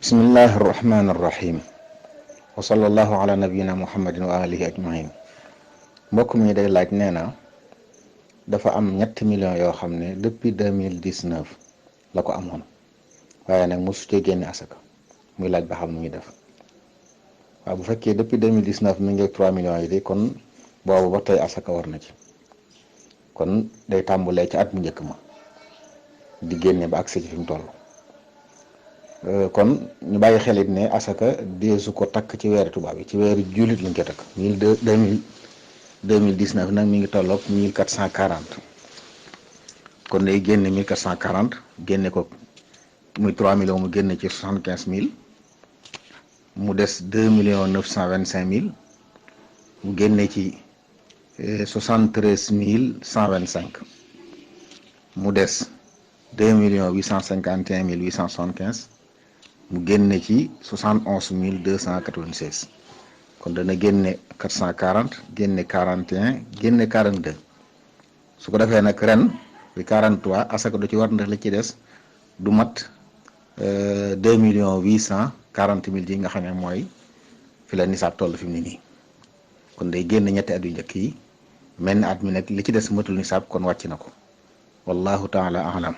bismillahi irrahmani irrahim wa sallallahu ala nabiyina muhammadin wa alihi ajmain mbokk mi day laaj nee na dafa am ñetti millions yoo xam ne depuis 2019 la ko amoon waaye nag mosu cee génne asaka muy laaj ba xam nu muy def waaw bu fekkee depuis 2019 mi ngi 3 millions yi de kon boobu ba tey asaka war na ci kon day tàmbulee ci at mu njëkk ma di génne ba agsi ci fi mu toll kon ñu bàyyi xelit ne asaka deesu ko takk ci weeri tubaab yi ci weeri jullit lañ ko takk 2019 nag mi ngi tolloog 1440 kon day génne 1440 génne ko muy 3 millions mu génne ci 75000 mu des 2 millions 925 000 mu génne ci 73125 mu des 2 millions 851 875 mu génne ci 71296 kon dana génne 440 génne 41 génne 42 su ko defee nag ren bi 43 asaka du ci war ndax la ci des du mat 2 millions 840 000 ji nga xam ne mooy fi la nisaab toll fi mu ne nii kon day génn ñetti at yu njëkk yi mel ni at mi nag li ci des matul nisaab kon wàcc na ko wallahu taala alam